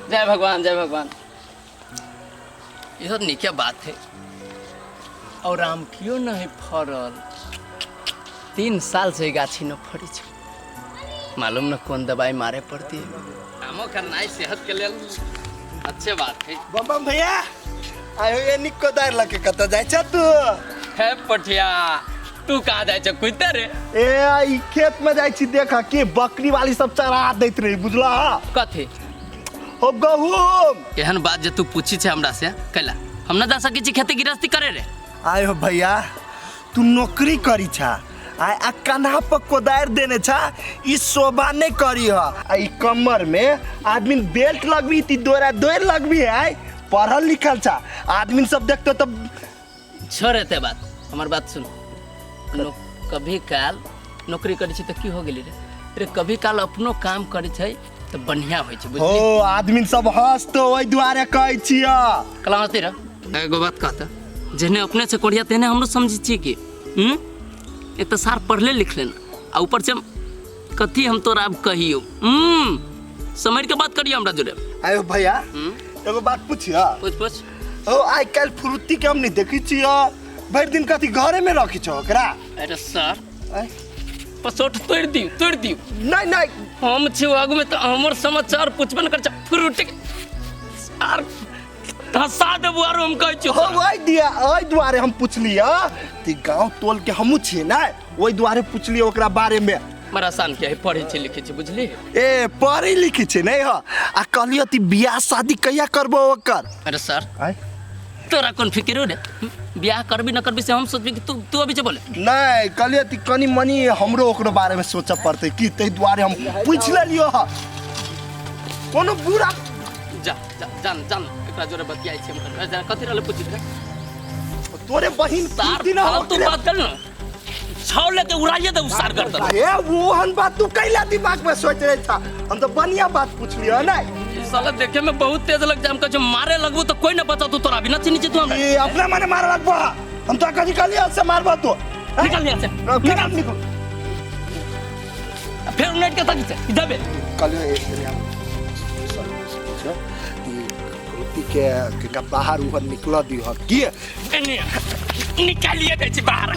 जय भगवान, जय भगवान। इहो नीके बात है। और आम क्यों नहीं फरल? 3 साल से गाछी न फरी छे, मालूम न कौन दवाई मारे पड़ती है। आमो करना है सेहत के लिए अच्छे बात है। बम बम भैया आयो, ये निको दार लके कत जाय छ तू? हे पठिया, तू कहाँ जाय छ कुत्ते रे? ए ई खेत में जाय छी, देखा के बकरी वाली सब चरा दैत रही, बुझला? कथी? हो गहूम। एहन बात जे तू पूछी छे हमरा से कैला हम न जा सकी छी खेती गृहस्थी करे रे? आयो भैया, तू नौकरी करी छा आय आ कन्हा पर कोदारि देने छा, ई शोभा नहीं करी ह। आ ई कमर में आदमी बेल्ट लगबी ती दोरा दोर लगबी है, पढ़ल लिखल छा आदमी सब देखतो तब। छोड़ एते बात, हमर बात सुन। कभी काल नौकरी करै छी तऽ की हो गेली रे? रे कभी काल अपनो काम करै छै तऽ बढ़िया होइ छै, बुझली? हो आदमी सब हंसतो, ओहि दुआरे कहै छियै। कला हंसती रह। एगो बात कहता, जेहने अपने से कोढ़िया तेहने हमरो समझै छियै कि एक तऽ सार पढ़ले लिखले न आ ऊपर से कथी हम तोरा आब कहियो। समझ के बात करियो हमरा जोरे। आयो भैया, एगो बात पूछिया? पूछ पूछ। ओ आइ काल्हि फ्रूटी के हम नहीं देखै छियै, भरि दिन कथी घरे में रखै छौ ओकरा? अरे सर, आँय? पसोट तोड़ि दियौ, तोड़ि दियौ। नहीं नहीं। हम छी आगू में तऽ हमर समाचार पूछबे न कर छै, फ्रूटी आर धसा देबू आरो हम कहै छियौ। हो ओहि दिया ओहि दुआरे हम पुछलियै कि गाँव टोल के हमहूँ छियै ने, ओहि दुआरे पुछलियै ओकरा बारे में। बड़ा आसान के है, पढ़ै छै लिखै छै, बुझली? ए पढ़ै लिखै छै नहीं ह। आ कहलियै ती बियाह शादी कहिया करबो ओकर? अरे सर, आँय? तोरा कोन फिकिर रे? बियाह करबी न करबी से हम सोचबी कि तू तू अभी से बोले? नहीं, कहलियै ती कनी मनी हमरो ओकरो बारे में सोचऽ पड़तै कि, ताहि दुआरे हम पूछि लेलियो ह। कोनो बुरा जा जा जान जान एकरा जोरे बतियाइ छी हम। जा, कथी रहले पूछित रे? तोरे बहिन सार दिन फालतू बात कर न, छाव लेके उड़ाइए दे सार गर्दन। ए वो बात तू कैला दिमाग में सोच रहे था, हम तो बढ़िया बात पूछलियो ना। ई साला देखे में बहुत तेज लग जाए, हम कहै मारे लगबू तो कोई न बचा तू, तोरा भी न चिन्ही छी तू हमरा। ए अपना मने मारे लगबो, हम तो कथी कहलियो से मारबो तू? निकल यहाँ से, निकल निकल। फिर उन्नैट के तक से जाबे। कहलियो एक दिन के के बाहर उहर निकल दिह की? निकालिए दै छी बाहर।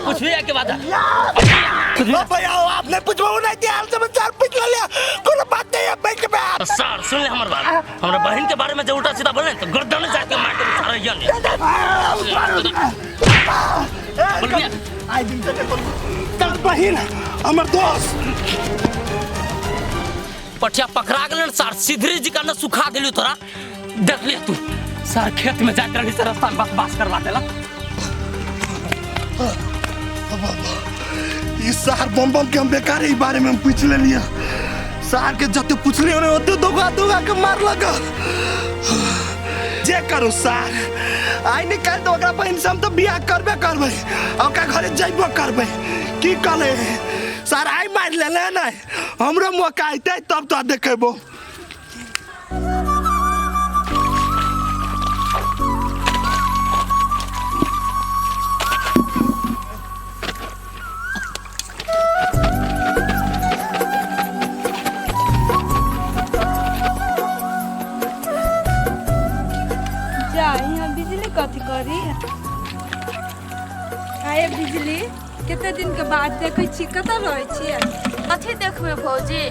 कुछ भी के बाद भैया आपने पूछबो नहीं दिया, समाचार पूछ लिया, कोनो बात नहीं है, बैठ के। सर सुन ले हमर बात, हमरा बहन के बारे में जो उल्टा सीधा बोले तो गर्दन जाके मार के सारा यन। आई दिन से तर बहिन हमर दोस्त पठिया पकड़ा गेल सर, सिधरी जी का न सुखा गेलियो तोरा। देख लिया तू सर, खेत में जाइत रही से रास्ता में बकवास करवा देला। ई सार बम बम के हम बेकार ई बारे में हम पूछ लेलिए सार के, जते पूछलिए ने ओते दोगा दोगा के मार लगा। जे करू सार आइ निकाल तो ओकरा बहिन से हम तो बियाह करबे करबै, ओकरा घरे जइबो करबै। की कहले सार आइ मारि लेले नै, हमरो मौका अयतै तब तो देखेबो। जा यहाँ बिजली कथी करी आए? बिजली कते दिन के बाद देखै छी, कतऽ रहै छियै? कथी देखबै भौजी,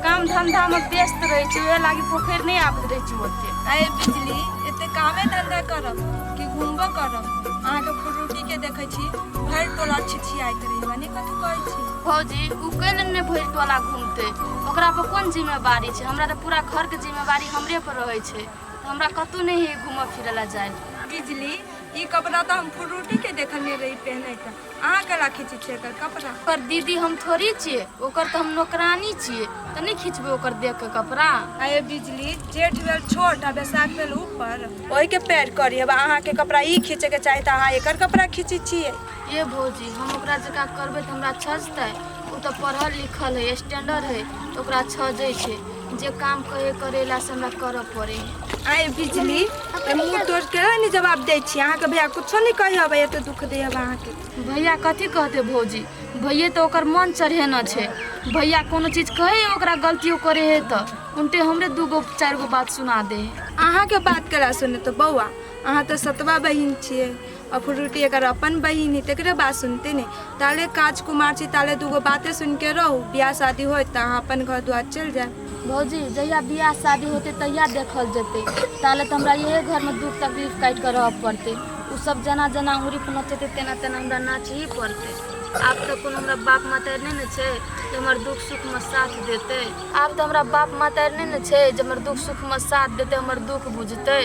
काम धंधा में व्यस्त रहै छी, ओहे लागी पोखरि नहि आबैत रहै छी ओते। आए बिजली, एते कामे धंधा करब कि घूमबो करब? अहाँके फ्रूटी के देखै छी भरि टोला छिछियाइत रहै, माने कथी कहै छी? भौजी उ कैल ने भरि टोला घूमतै, ओकरा पर कोन जिम्मेवारी छै? हमरा तऽ पूरा घर के जिम्मेवारी हमरे पर रहै छै, तऽ हमरा कतहु नहि है घूमऽ फिरऽ लए जाय। बिजली, ई कपड़ा तऽ हम फ्रूटी के देखने रही पहनैत, अहाँ केला खींचै छियै एकर कपड़ा? ओकर दीदी हम थोड़ी छियै, ओकर तऽ हम नौकरानी छियै, तऽ नहि खींचबै ओकर देख के कपड़ा? आये बिजली, जेठ भेल छोट आ बैसाख भेल ऊपर, ओहिके पैर करी। अब अहाँके कपड़ा ई खींचैके चाही तऽ अहाँ एकर कपड़ा खींचै छियै। ए भौजी, हम ओकरा जकाँ करबै तऽ हमरा छजतै? ओ तऽ पढ़ल लिखल है, स्टैंडर्ड है, तऽ ओकरा छजै छै। जे काम कहे करेला से हमरा करऽ पड़े है। आइ बिजली तऽ मुँह तोड़ के नहि जवाब दै छी अहाँके भैया कुछो नहि कही हबै एते दुख दे हबै अहाँके। भैया कथी कहते भौजी, भैये तऽ ओकर मन चढ़ेने छै। भैया कोनो चीज कहे ओकरा गलतियो करे है तऽ उनटे हमरे दूगो चारि गो बात सुना दे है। अहाँके बात करा सुने तऽ बौआ अहाँ तऽ सतवा बहिन छियै आ फ्रूटी एकर अपन बहिन है तकरे बात सुनते ने ताले काज कुमार छी ताले दूगो बाते सुन के रहू बियाह शादी होय तऽ अहाँ अपन घर दुआर चलि जायब। भौजी जहिया बियाह शादी होते तहिया देखल जेतै, ताले तऽ हमरा इहे घरमे दुख तकलीफ काटि कऽ रहऽ पड़तै। ओ सब जेना जेना उंगरी पर नचेतै तेना तेना हमरा नाचही पड़तै। आब तऽ कोनो हमरा बाप मातारि नहि ने छै जे हमर दुख सुखमे साथ देतै। आब तऽ हमरा बाप मातारि नहि ने छै जे हमर दुख सुखमे साथ देतै, हमर दुख बुझतै।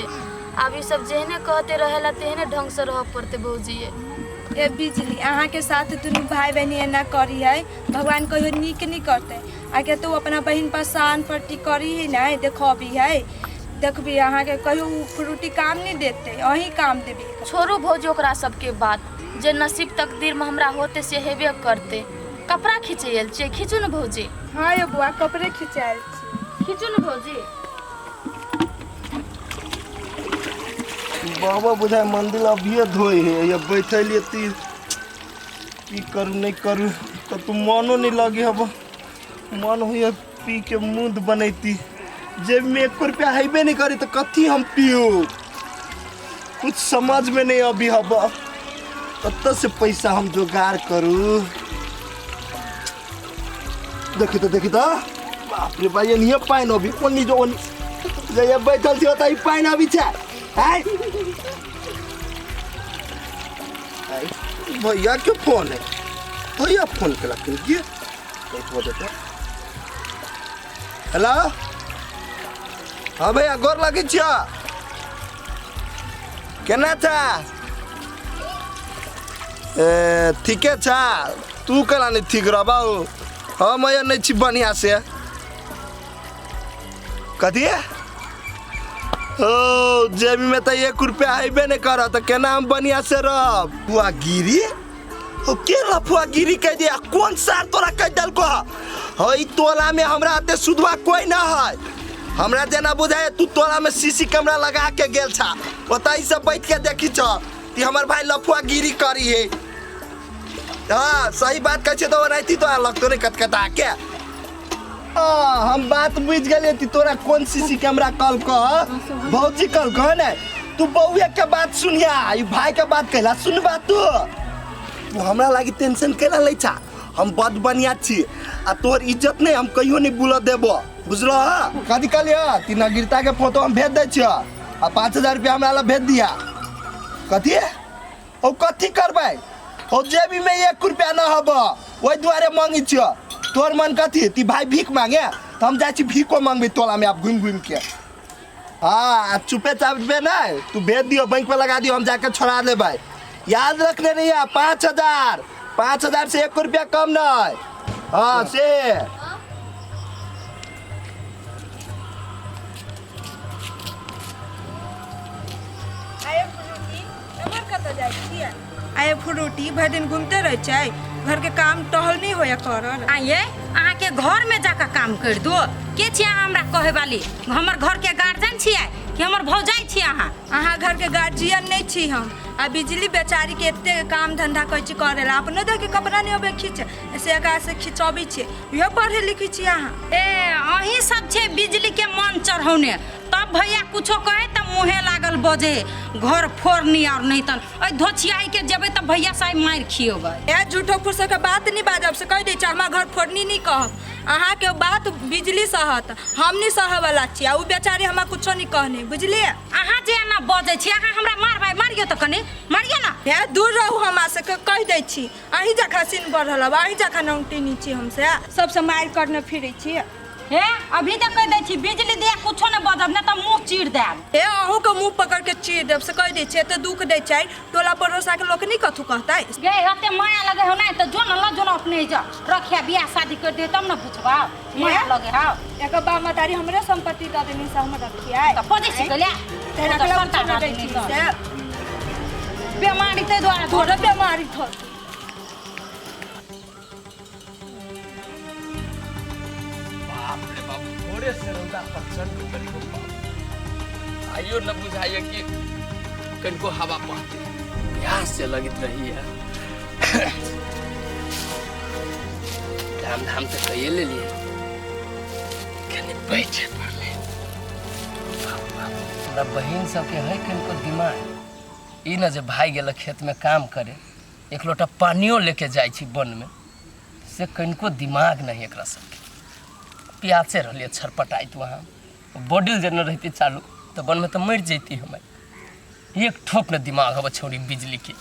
आब ई सब जेहने कहते रहेला तेहने ढंगसँ रहऽ पड़तै भौजी। ए बिजली अहाँके साथ दुनू भाय बहिन एना करी है भगवान कहियो नीक नहि करतै। आके तो अपना बहिन पर शान पट्टी करी है नहीं देखबी है देखबी अहाँके कहियो उ फ्रूटी काम नहीं देते अहीं काम देबी। छोड़ू भौजी ओकरा सबके बात, जे नसीब तकदीरमे हमरा होते से हेबे करतै। कपड़ा खींचे आयल छियै, खींचू ने भौजी। हाँ यो बुआ कपड़े खिंचायल छी। खींचू ने भौजी। बाबा बुझाय मंदिर अभिये धोए है या बैठलिए ती की करू नहीं करू तो तू मनो नहीं लगे हब मन होइए पी के मुँह बनैती। जेब में 1 रुपया हेबे नहीं करे तो कथी हम पीऊ, कुछ समझ में नहीं अभी हब कत से पैसा हम जोगाड़ करू। देखी तो देखी तो बाप रे भाई एनिये पानि अभी ओनी जो ओनी जहिया बैठल छी ओतऽ ई पानि अभी छै। आय भैया के फोन है, भैया फोन केलक की देते। हेलो हाँ भैया गोर लगै छियौ, केना छा? ए ठीके छा, तू केना नहीं ठीक रहबौ? हम नहीं छी बढ़िया से। कथी ओ जेबी में तो 1 रुपया हेबे नहीं करत तऽ केना हम बढ़िया से रहब? फुआगिरी ओ के लफुआगिरी कह दिया? कौन सार तोरा कह देलको? हई टोला में हमरा एते सुधवा कोई ना है। हमरा जेना बुझाय तू टोला में सीसी कैमरा लगा के गेल छा, ओतहि से बैठ के देखी छ कि हमर भाई लफुआगिरी करी है। हाँ सही बात कहै छै तऽ ओनाहिते तोरा लगतो नहीं कटकटा के। हम बात बुझ गेलियै कि तोरा कौन सीसी कैमरा कल कह भौजी कल कह ने। तू बउआ के बात सुनिया, ई भाई के बात कहला सुनबा तू। तू हमरा लागी टेंशन केना लै छा? हम बड बढ़िया छी आ तोहर इज्जत नहीं हम कहियो नहीं बुलऽ देबो, बुझलो? हाँ कथी कहलियै? ती नगीरता के फोटो हम भेज दै छियौ आ 5000 रुपया हमरा ला भेज दिया। कथी ओ कथी करबै? ओ जेबी में 1 रुपया न हब ओहि दुआरे मांगै छियौ। तोहर मन कथी ती भाई भीख मांगे तो हम जाइ छी भीखो मांगबै टोला में आब घुमि घुमि के। हाँ चुपे चापे नहीं तू भेज दियो बैंक पे लगा दियो हम जाके छोड़ा लेबै। याद रखने नहीं है 5000 5000 से 1 रुपया कम नहीं। हाँ से आये फ्रूटी एम्हर कतऽ जाइ छियै? आये फ्रूटी भरि दिन घूमते रहै छै, घर के काम टहल नहीं होया करल। आइए अहाँके घर में जाकर काम कर दो। के छियै अहाँ हमरा कहे वाली? हमर घर के गार्जियन छियै कि हमर भौजाई छियै अहाँ? अहाँ घर के गार्जियन नहीं छी हम। आ बिजली बेचारी के एते काम धंधा कहै छी करेला, अपनो देह के कपड़ा नहीं अबै खींचे से एकरा से खिंचबै छियै, इहो पढ़े लिखै छी अहाँ। ए अहीं सब छै बिजली के मन चढ़ौने, तब भैया कुछो कहे तब मुँहे लागल बजे घर फोड़नी और नहीं तन ओहि धोछियाई के जेबै तब भैया साहब मारि खियेबै। ए झूठो फूसो के बात नहीं बाजब से कहि दै छी, हमरा घर फोड़नी नहीं कहब। अहाँके बात बिजली सहत, हम नहीं सहऽ वाला छी। आ उ बेचारी हमरा कुछो नहीं कहने, बुझलियै? अहाँ जे एना बजै छी अहाँ हमरा मारबै, मारियौ तऽ कनि मारियौ ना। हे दूर रहू हमरा से कहि दै छी, अहीं जखा सीन बढ़ल हब, अहीं जखा नौटिनी छी हमसे, सबसे मारि करने फिरै छी। हे अभी तक कहि दै छी बिजली दिया कुछो नहि बजब नहि तऽ मुँह चीर देब। हे अहूँके मुँह पकड़ के चीर देब से कहि दै छी, एते दुख दै छै टोला पड़ोसा के लोक नहीं कथू कहतै। गे एते माया लगे हो नहीं तऽ जो न ल जो न अपने जा रखिया बियाह शादी कर दे तब न बुझबा माया लगे हो। एकर बाप मतारी हमरे संपत्ति दऽ देनी से हम रखिया। तऽ बजै छी कहलिया ते रखला कुछो नहि दै छी से बेमारी ताहि दुआरे थोड़े बेमारी थोड़े। बाप रे बाप, भोरे भोरे से रौदा प्रचंड उगल हो बाप। आइयो न बुझाइए कि कनिको हवा बहते, प्यास से लगत रही है। धाम धाम तो कैये ले लिए, कनि बैठे पड़ले। बाप बाप, हमरा बहिन सबके है कनिको दिमाग ई न जे भाई गेल खेत में काम करे, एक लोटा पानियो लेके जाइ छी वन में, से कनिको दिमाग नहीं एकरा सबके। प्यासे रहलियै छरपटाइत, वहाँ बॉडील जे न रहती चालू तो वन में तो मरि जैती हम। एक ठोप न दिमाग हब छौड़ी बिजली के।